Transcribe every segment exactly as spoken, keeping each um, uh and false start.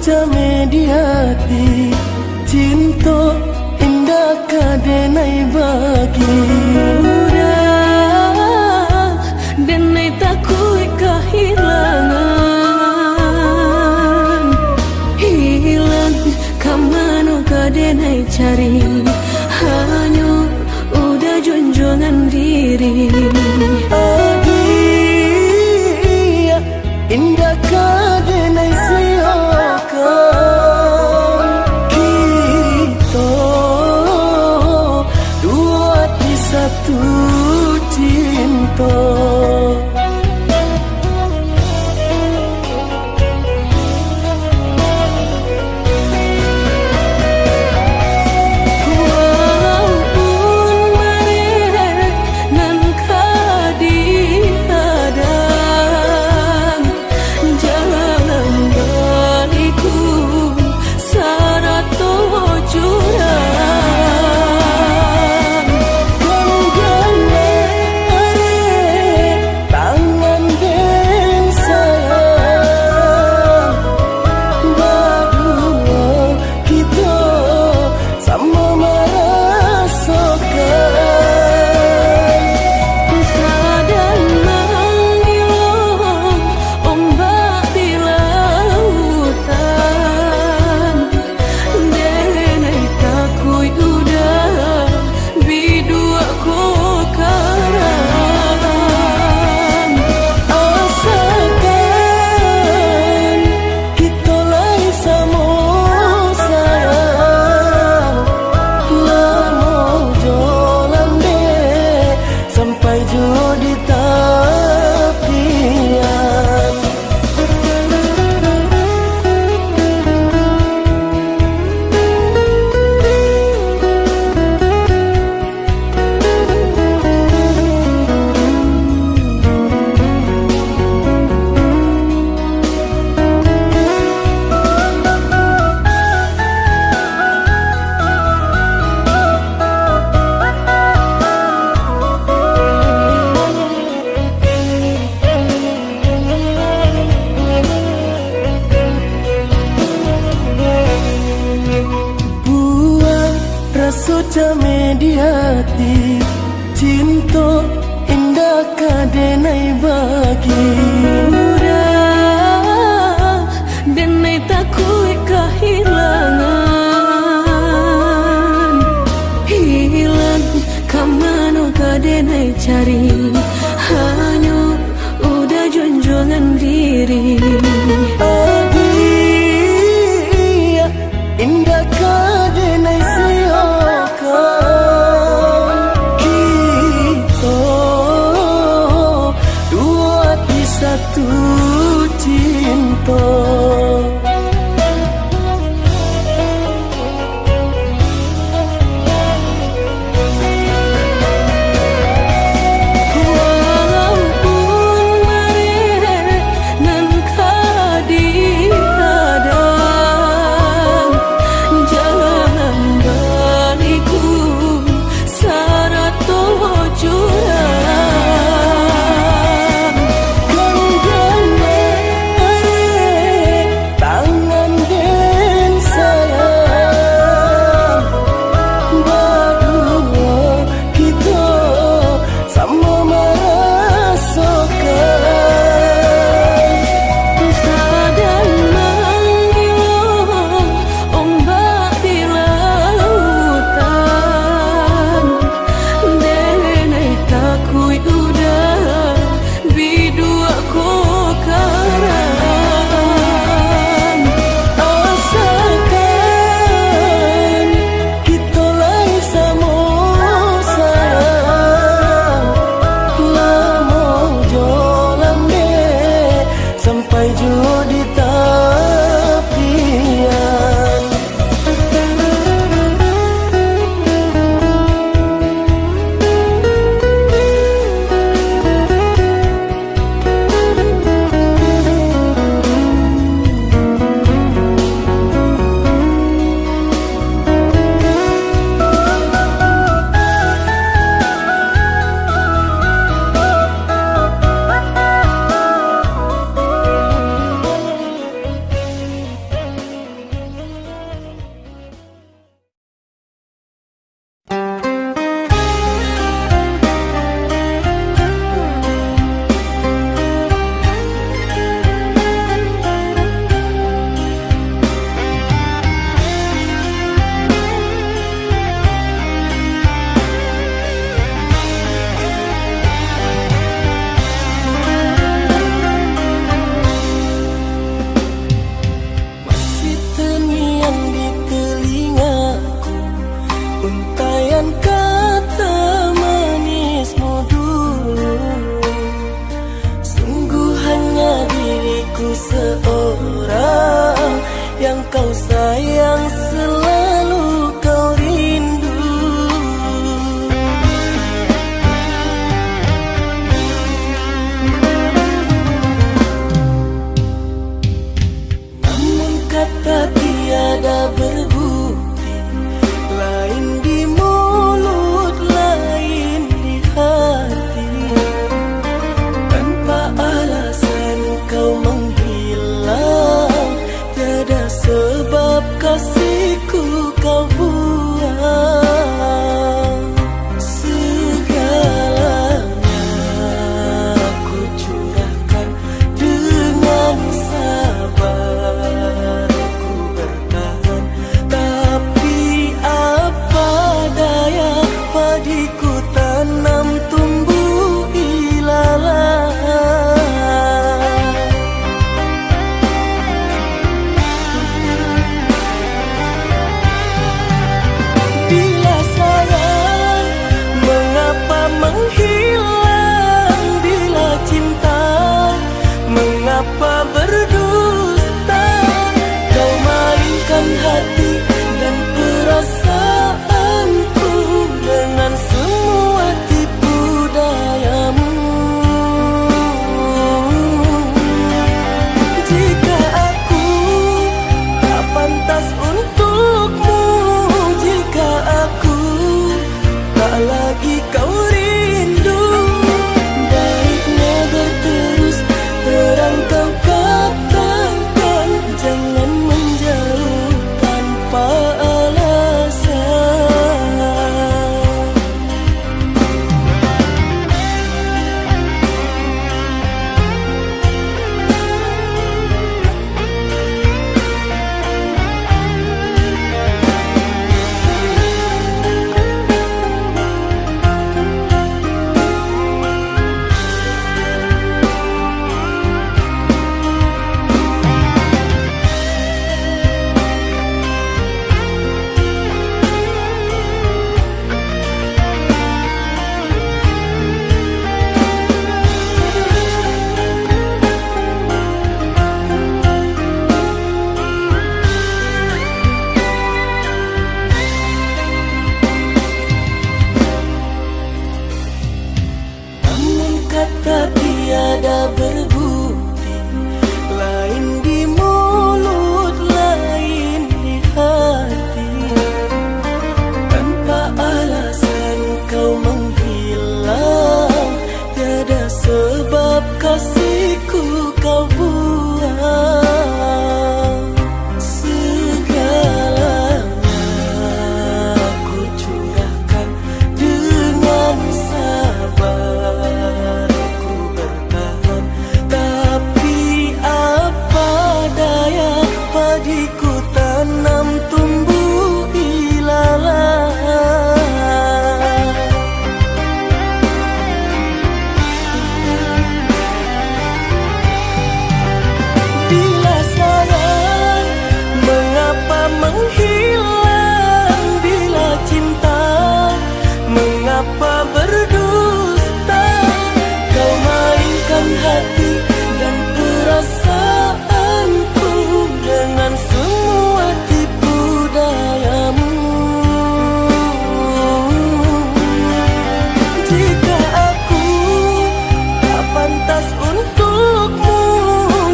Cameh di ati, cinto indak ka denai bagi. Udah, denai takuik kahilangan. Hilang ka mano ka denai cari, hanyo Uda junjuangan diri. Adiak, indak ka denai siokan. Kito duo ati satu cinto. Walaupun barek nan ka dihadang, jalan baliku sarato jurang. Gangganyo arek tangan den sayang, baduo kito samo marasokan. Sadang mangilo ombak di lautan, denai takuik Uda biduak ko karam. Asakan kito lai samo sayang, lamo jo landeh sampai jo di tapian. Buang raso cameh di ati, cinto indak ka denai bagi. Udah, denai takuik kahilangan. Hilang ka mano ka denai cari, hanyo Uda junjuangan diri. Adiak, indak ka denai siokan. Kito duo ati satu cinto. Walaupun barek nan Tiada berbukti, lain di mulut, lain di hati. Tanpa alasan kau menghilang, tiada sebab kasihku kau buang. Segalanya ku curahkan dengan sabar ku bertahan, tapi apa daya padi ku tanam tumbuh ilalang. Bila sayang, mengapa menghilang? Bila cinta, mengapa berdusta? Kau mainkan hati dan perasaanku dengan semua tipu dayamu. Jika aku tak pantas untukmu,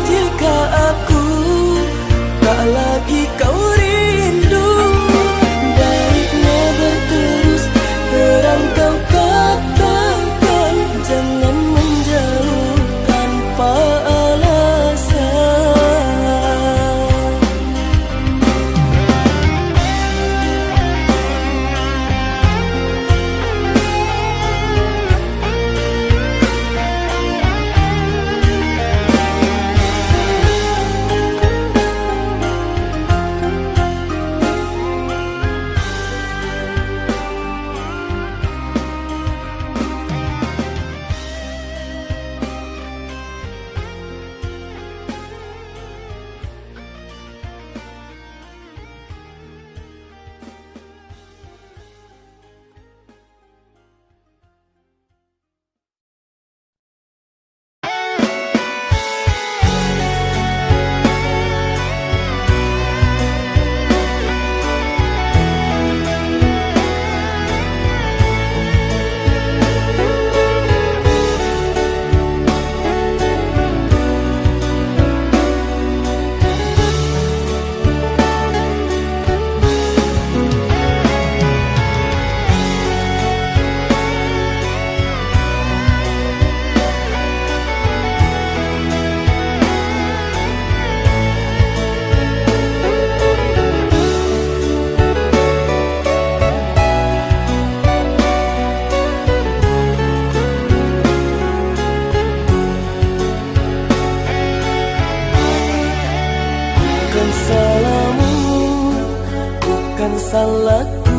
jika aku tak lagi kau rindu, baiknya berterus terang kau katakan, jangan menjauh tanpa alasan. Bukan salahmu, bukan salahku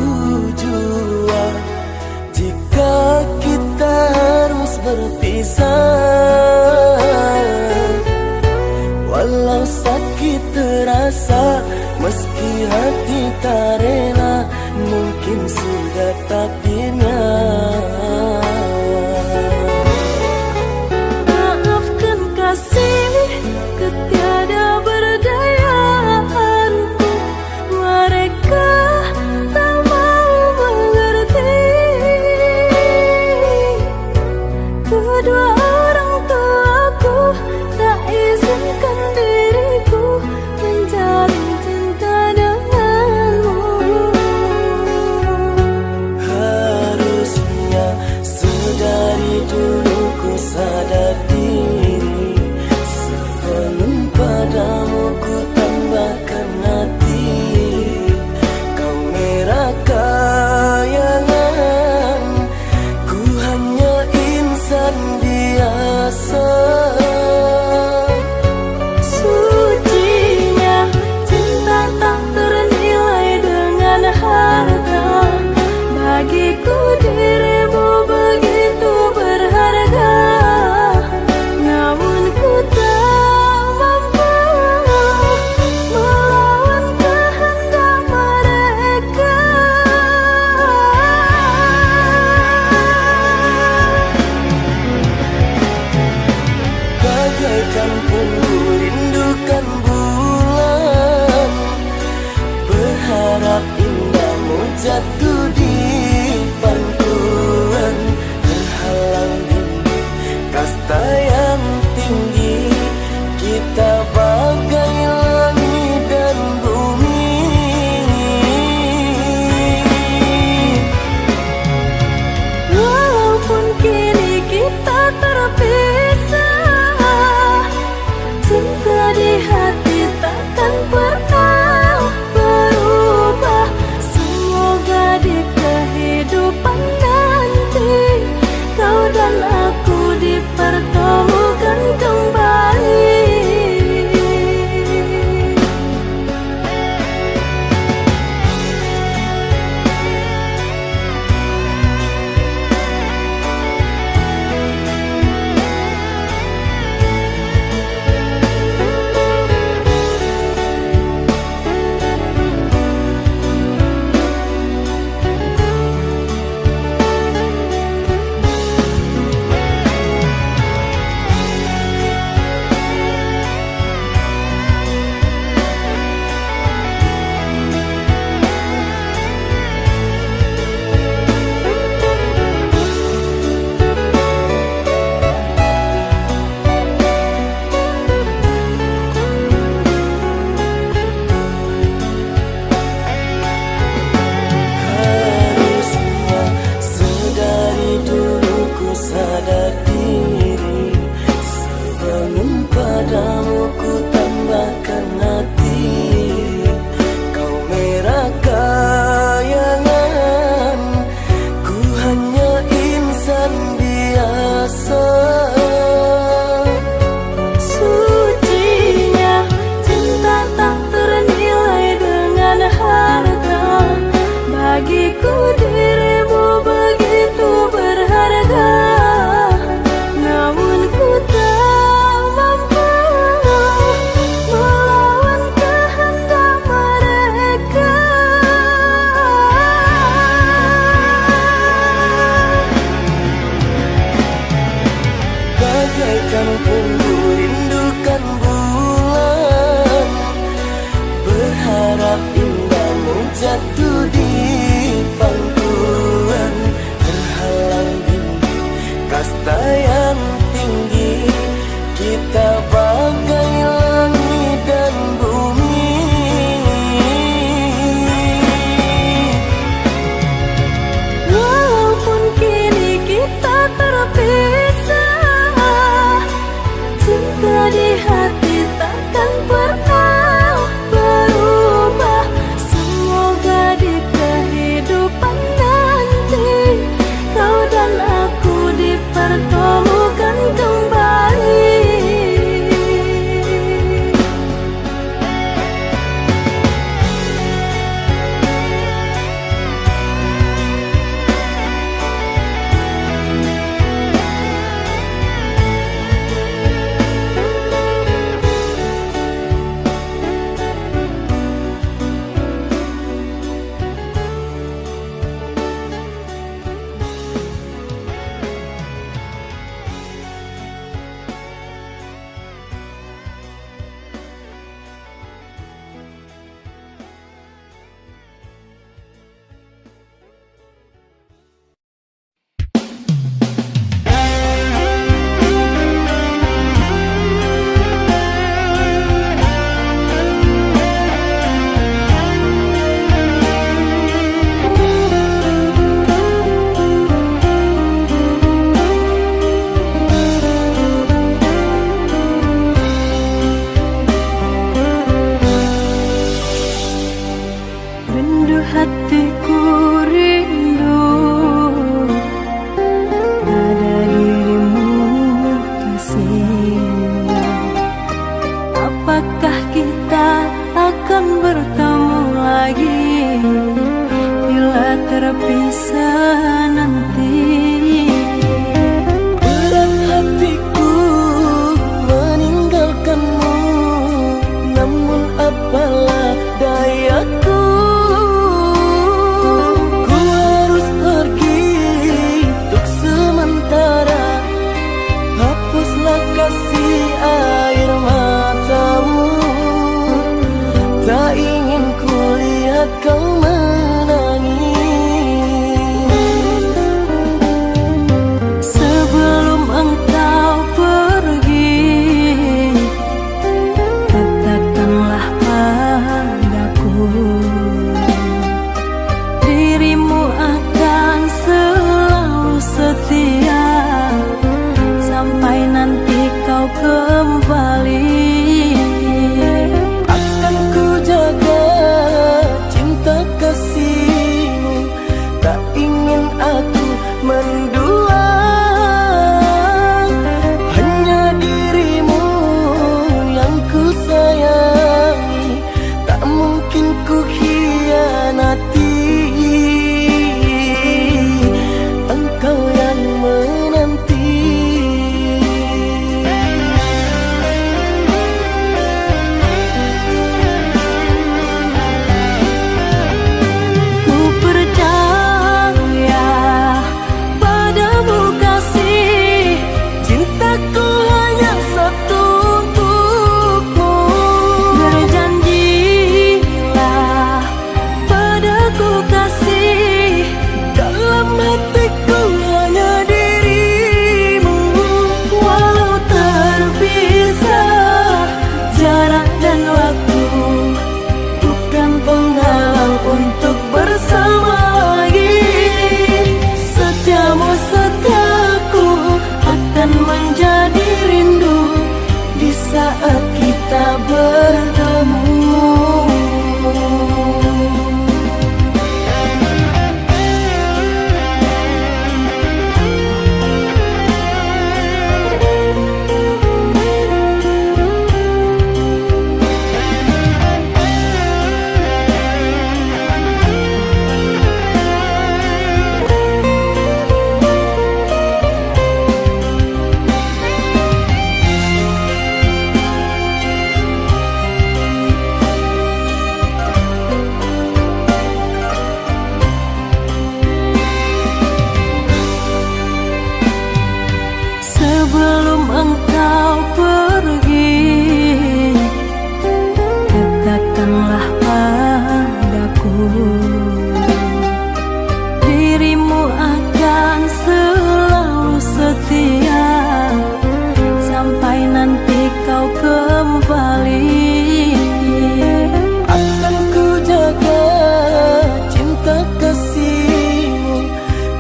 jua, jika kita harus berpisah. Walau sakit terasa, meski hati tak rela, mungkin sudah takdirnya. Maafkan kasih ketiadaberdayaan. Mereka tak mau mengerti. Kedua orang tuaku tak izinkan diriku menjalin cinta denganmu. Harusnya sedari dulu ku sadar diri, sebelum padamu ku tambahkan hati. Kau merah kayangan, ku hanya insan biasa. Sucinya cinta tak ternilai dengan harta. Bagiku dirimu begitu berharga. Namun ku tak mampu melawan kehendak mereka. Engkau pergi, katakanlah padaku, dirimu akan selalu setia sampai nanti kau kembali. Akan ku jaga cinta kasihmu,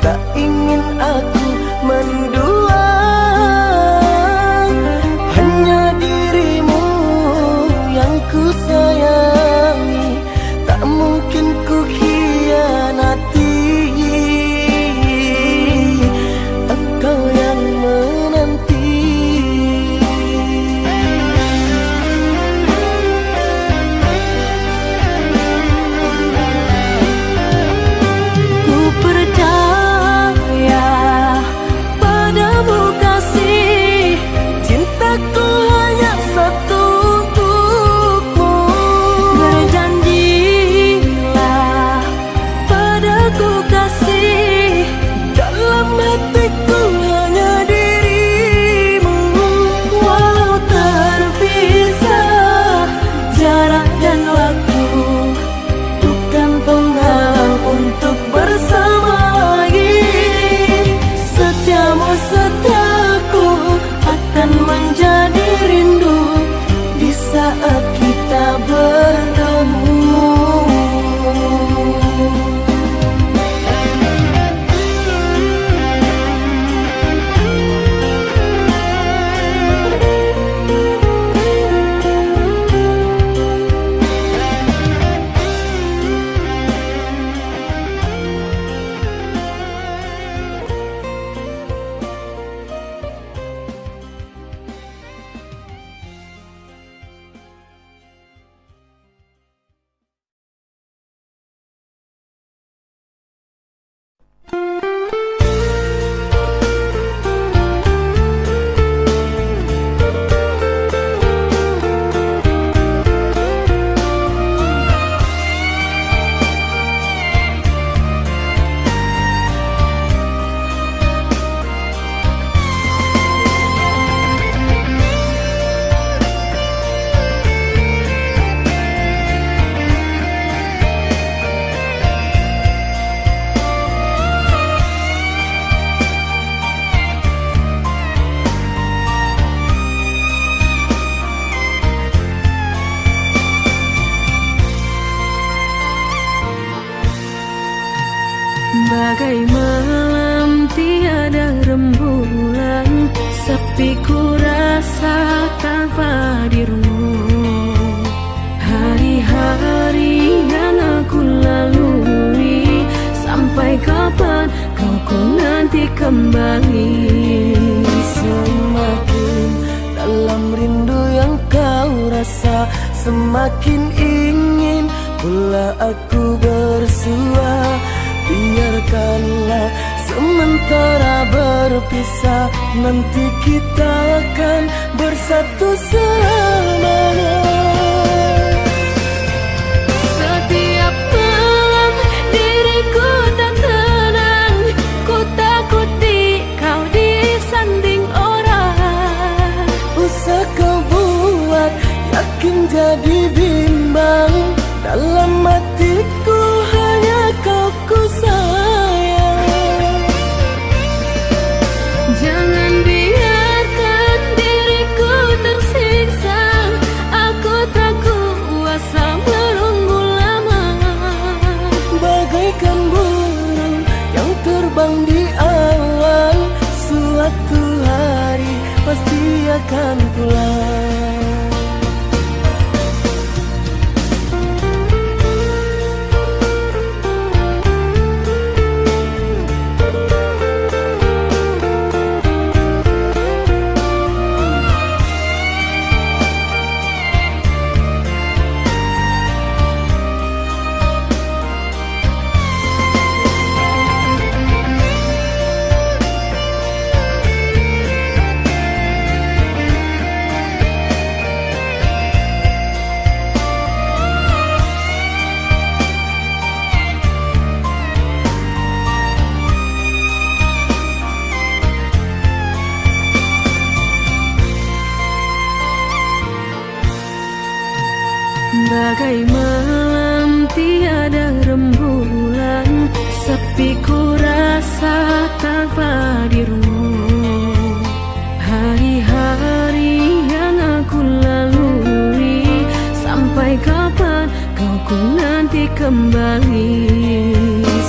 tak ingin aku mendua. Hanya dirimu yang ku sayangi, tak mungkin ku khianati. Engkau yang menanti. Ku percaya padamu kasih, cintaku hanya satu untukmu. Berjanjilah padaku kasih, dalam hatiku hanya dirimu. Walau terpisah jarak dan waktu, bukan penghalang untuk bersama lagi. Setiamu setiaku, akan menjadi rindu di saat kita bertemu. Bagai malam tiada rembulan, sepi ku rasa tanpa dirimu. Hari-hari yang aku lalui, sampai kapan kau ku nanti kembali? Semakin dalam rindu yang kau rasa, semakin ingin pula aku bersua. Biarkanlah sementara berpisah, nanti kita akan bersatu selamanya. Setiap malam diriku tak tenang, ku takuti kau disanding orang. Usah kau buat yakin jadi bimbang, dalam hatiku hanya kau ku sayang. Jangan biarkan diriku tersiksa, aku tak kuasa menunggu lama. Bagaikan burung yang terbang di awan, suatu hari pasti akan pulang. Bagai malam tiada rembulan, sepi ku rasa tanpa dirimu. Hari-hari yang aku lalui, sampai kapan kau ku nanti kembali?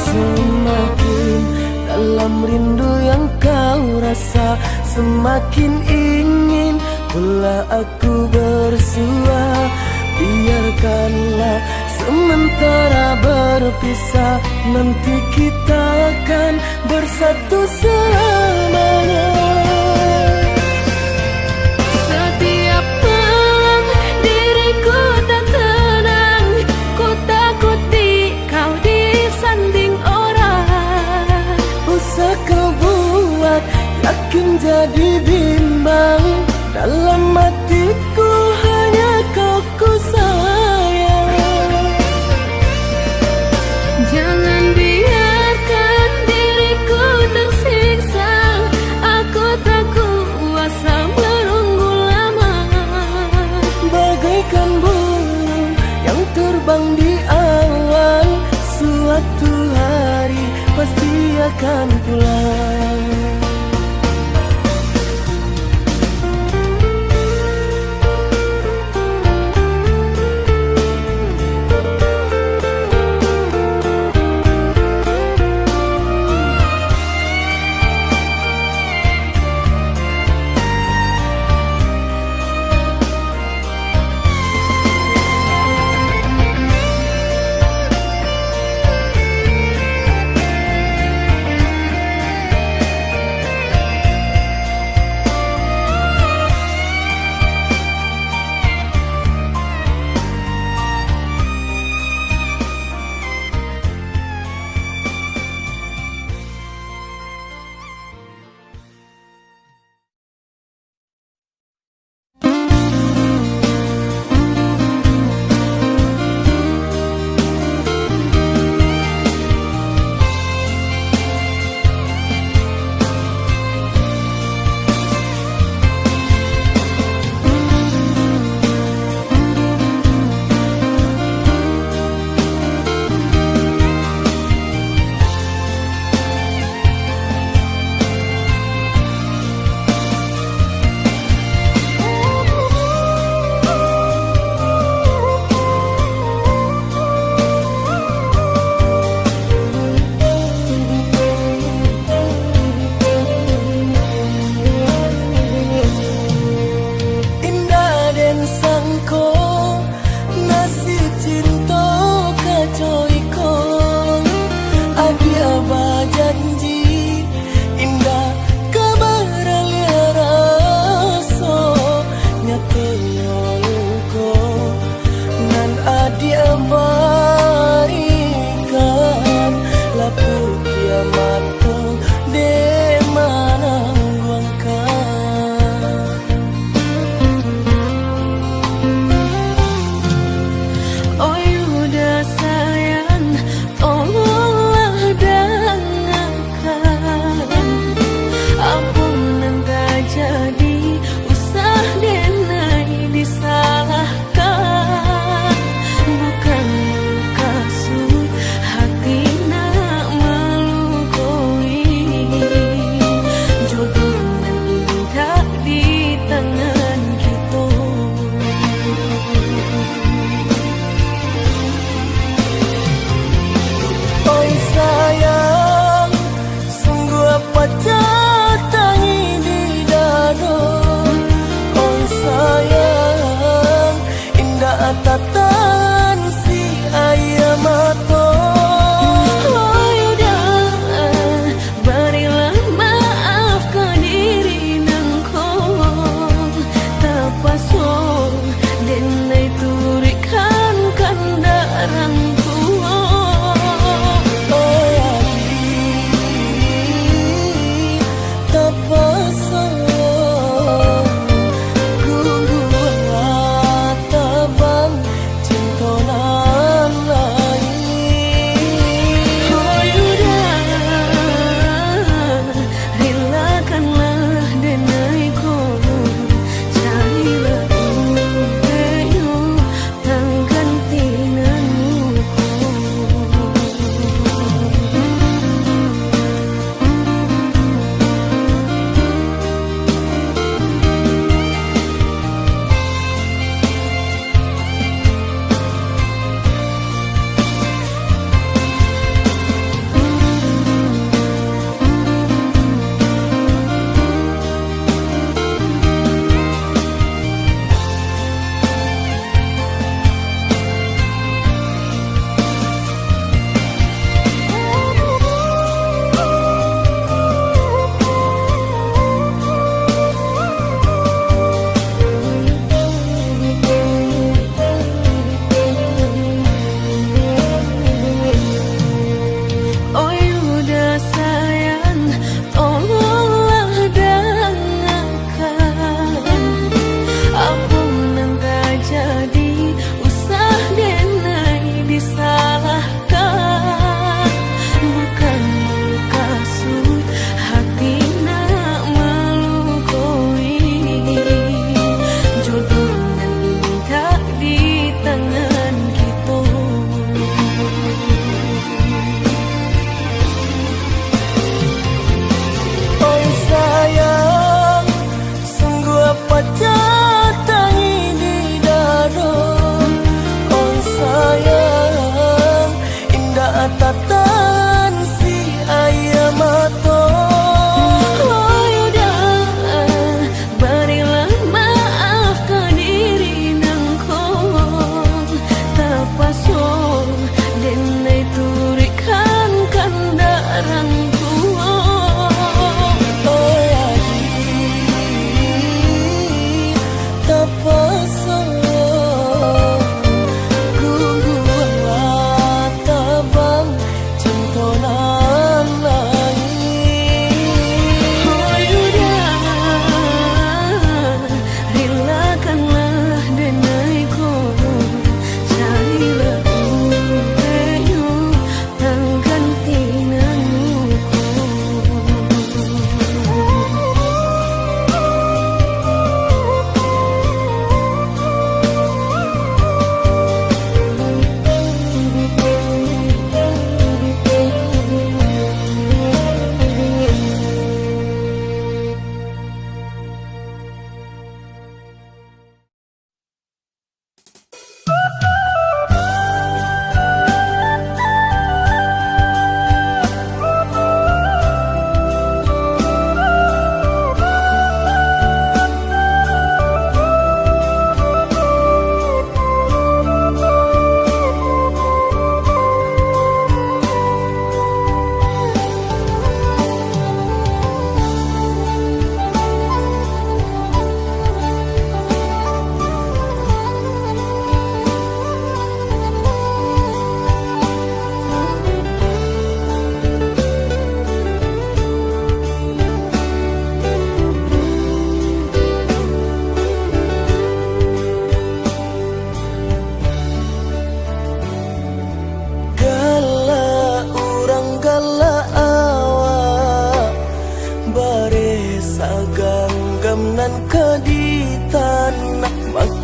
Semakin dalam rindu yang kau rasa, semakin ingin pula aku bersua. Biarkanlah sementara berpisah, nanti kita akan bersatu selamanya. Setiap malam diriku tak tenang, ku takut di kau disanding orang. Usah kau buat yakin jadi bimbang, dalam hatiku hanya kau ku sayang. Jangan biarkan diriku tersiksa, aku tak kuasa menunggu lama. Bagaikan burung yang terbang di awan, suatu hari pasti akan pulang. Indak den sangko, nasib cinto kacau iko. Adiak bajanji, indak ka baraliah raso, nyatonyo luko nan adiak barikan, lah putiah mato dek manangguangkan. Oi uda sayang, tolonglah dangakan, apo nan tajadi, usah denai disalahkan. Bukan mukasuik hati nak malukoi, jodoh nan indak di tangan kito. Oi sayang, sungguah pacah tangih di dado. Oi sayang, indak tatahan si aia mato. Oi uda, barilah maaf ka diri nan ko tapaso, denai turuikkan kandak rang tuo. Oi ati, tapaso, gungguanglah tabang cinto nan lain. Oi uda, rilakanlah denai ko, carilah untuknyo pangganti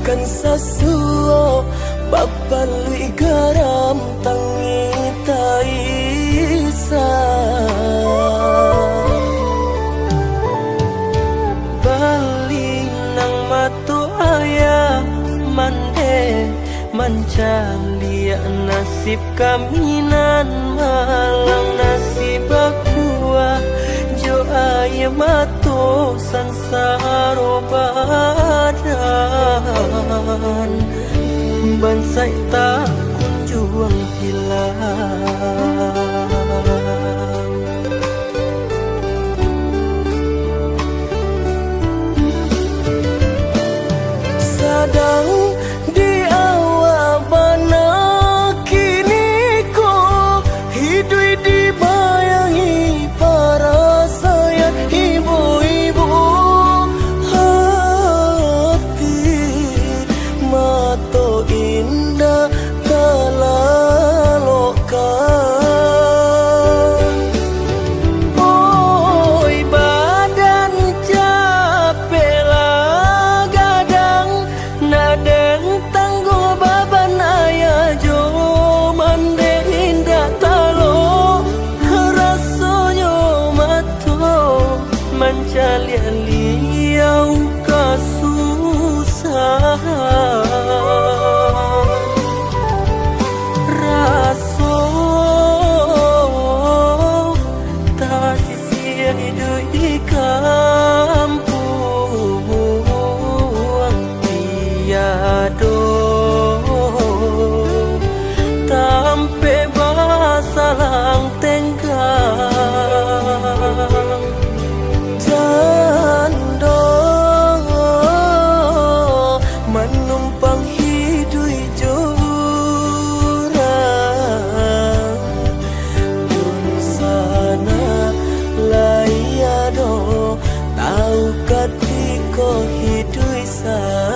Kan sasuo bapaluik garam tangih taisa. Balinang mato ayah mande, mancaliak nasib kami nan malang, nasib bakuah jo aia mato sansaro badan, bansaik tak kunjuang hilang. Sadang di awak bana kini ko, hiduik dibayangi parasaian ibo-ibo hati, mato indak talalokkan. Oi, badan capek lah gadang, nak den tangguang baban ayah jo mande, indak talok rasonyo mato mancaliak liau kasusahan. Raso tasisia iduik di kampuang, tiado tampek basalang tenggang. Jando manumpang hiduik jo urang, dunsanak lai ado tau katiko hiduik sanang.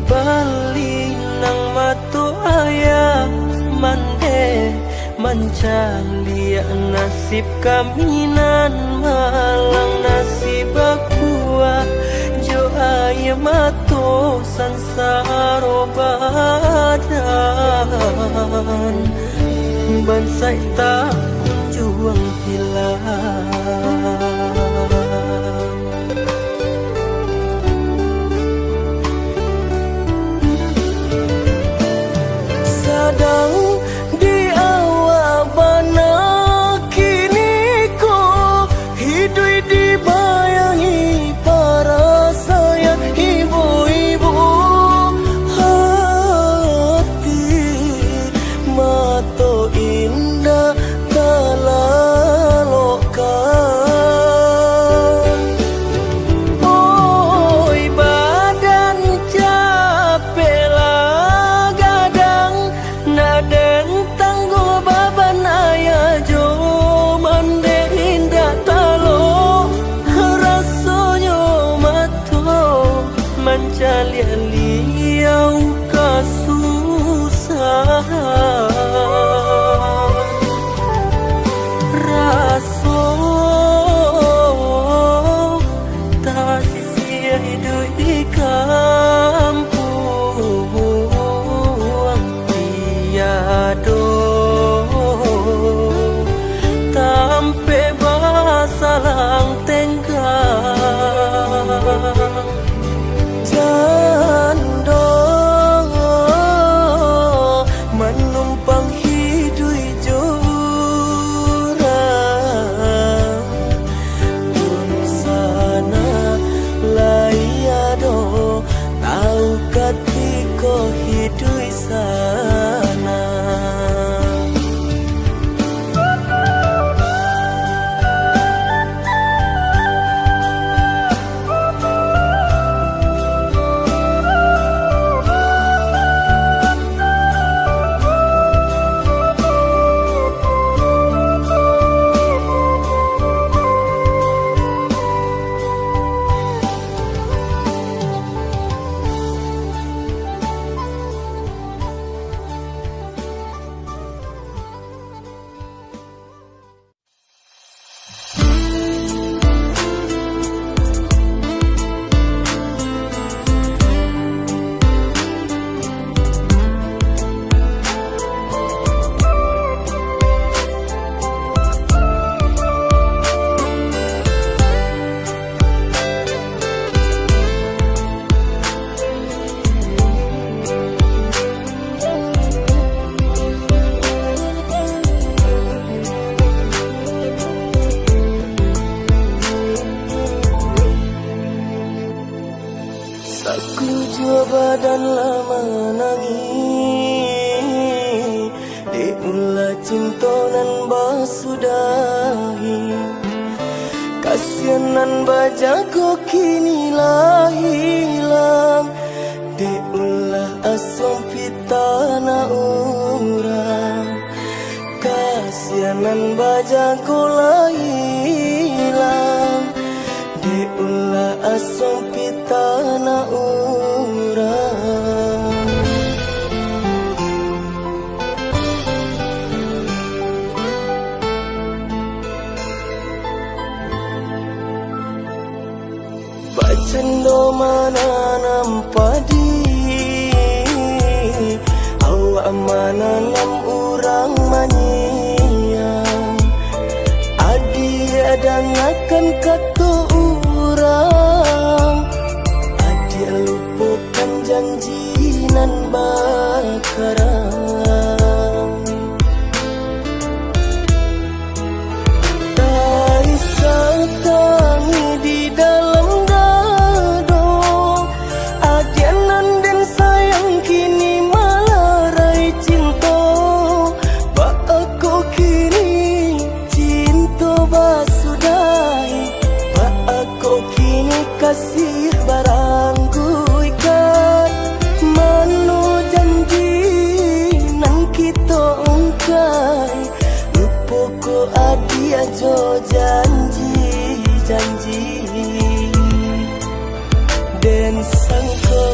Balinang mato ayah mande, mancaliak nasib kami nan malang, nasib bakuah jo aia mato sansaro badan, bansaik tak kunjuang hilang. Sadang di awak bana kini ko, hiduik dibayangi parasaian ibo-ibo hati, mato indak talalokkan. Tanang. Sakujua badan lah manangih, dek ulah cinto nan basudahi. Kasian nan bajago kini lah hilang, dek ulah asuang pitana urang. Kasian nan bajago lah hilang, dek ulah asuang pitana urang. Bacando mananam padi, awak mananam urang manyiang. Adiak dangakan kato urang, adiak lupokan janji nan bakarang. Taisak tangih di dalam dado, adiak nan den sayang kini malarai cinto. Baa kok kini cinto basudahi, baa kok kini kasih barangguikan. Mano janji nan kito ungkai, lupo ko adiak jo janji-janji. Den sangko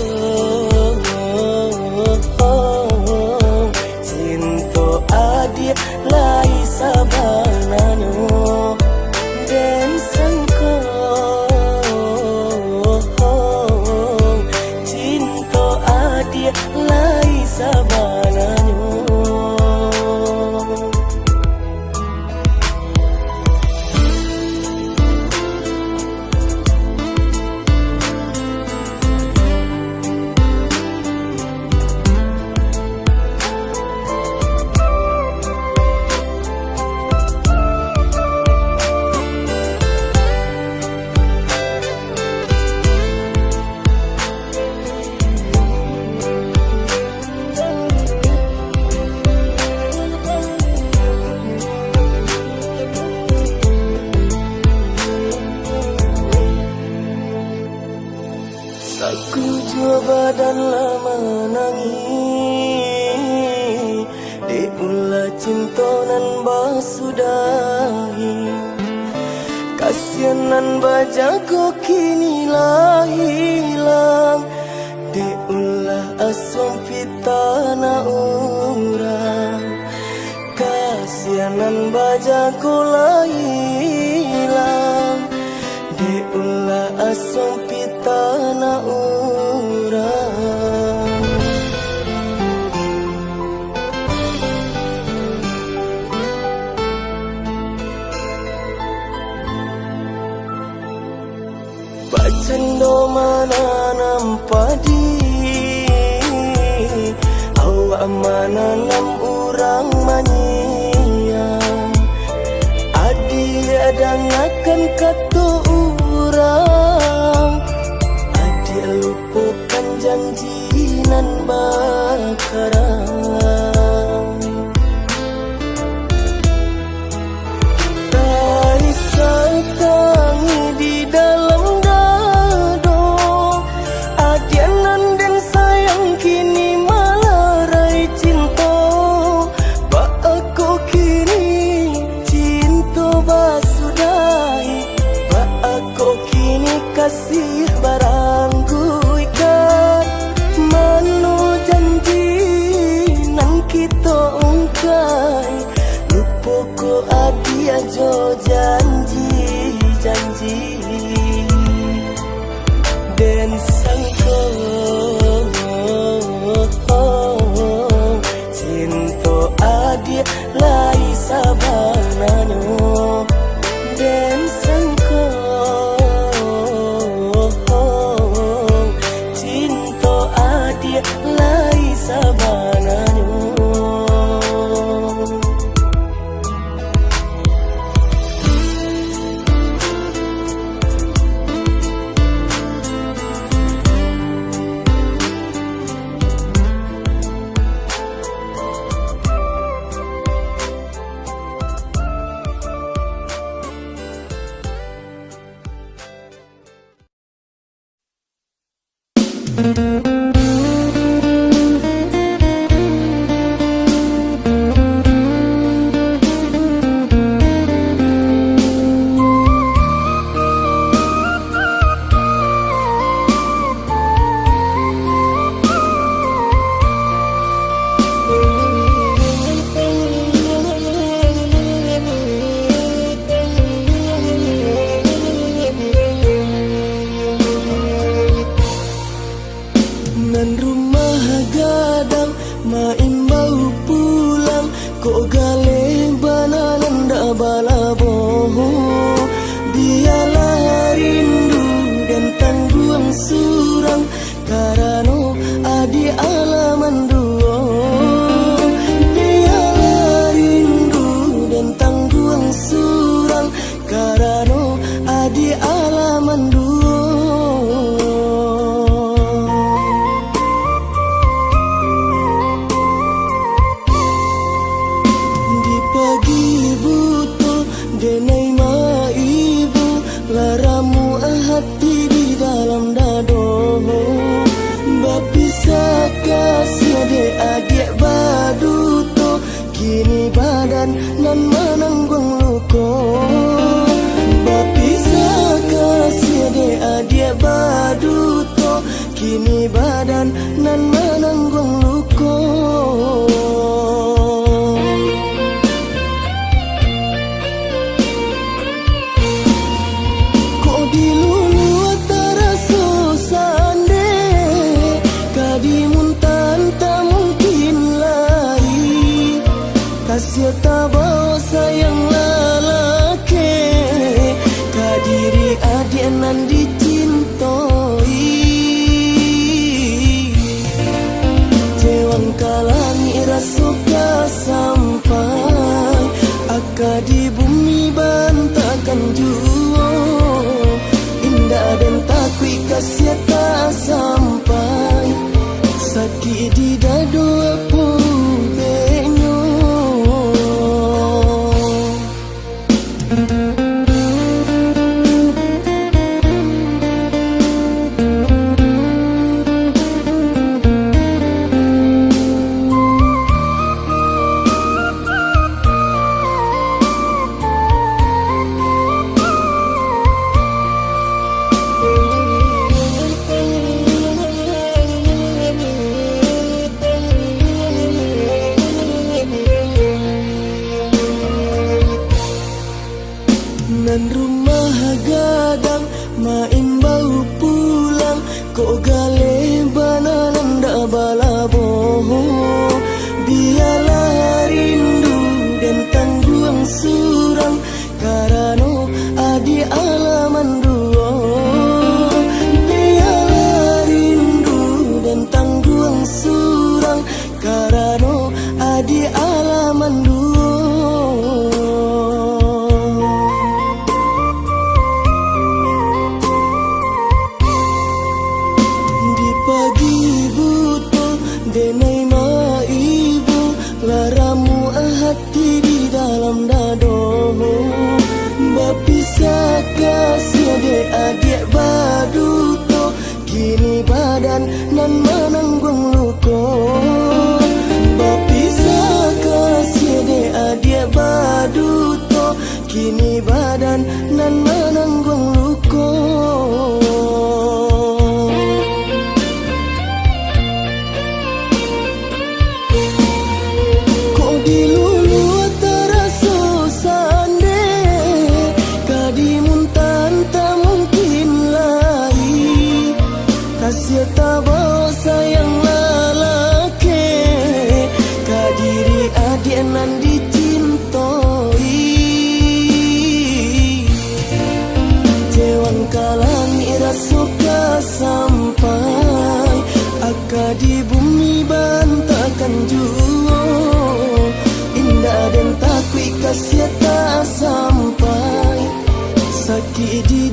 cinto adiak lai sabananyo. Den sangko cinto adiak lai sabananyo. Sakujua badan lah manangih, dek ulah cinto nan basudahi. Kasian nan bajago kini lah hilang, dek ulah asuang pitana urang. Kasian nan bajago lah hilang, dek ulah asuang pitana urang. Bacando mananam padi, awak mananam urang manyiang. Adiak dangakan kato urang, adiak lupokan janji nan bakarang. Ko adiak jo janji-janji, den sangko cinto adiak lai sabananyo, den sangko cinto adiak lai sabananyo. Nan rumah gadang maimbau pulang, kok galeh bana nan dak balaboh. Bialah rindu den tangguang surang, karano adiak alah manduo. Bialah rindu den tangguang surang, karano adiak alah manduo. Di pagi buto, denai maibo, lah ramuah hati di dalam dado. Bapisah kasiah dek adiak baduto, kini badan nan manangguang luko. Bapisah kasiah dek adiak baduto, kini badan nan manangguang luko. Kok diluluah taraso sandeh, ka dimuntahan tak mungkin lai. Kasiah tabao sayang lalaki, ka diri adiak nan dicintoi. Cewang ka langik raso ka sampai, aka di bumi bantakan juo. Indak den takuik kasiah tak sampai, sakik di dado apo ubeknyo. Nan rumah gadang maimbau pulang, kok galeh bana nan dak balaboh. Bialah rindu den tangguang surang, karano adiak alah manduo. Bialah rindu den tangguang surang, karano adiak alah manduo. Di pagi buto, denai maibo, lah ramuah hati di dalam dado. Bapisah kasiah dek adiak baduto, kini badan nan manangguang luko. Bapisah kasiah dek adiak baduto, kini badan nan manangguang luko. Kok diluluah taraso Sia tak sampai, sakik di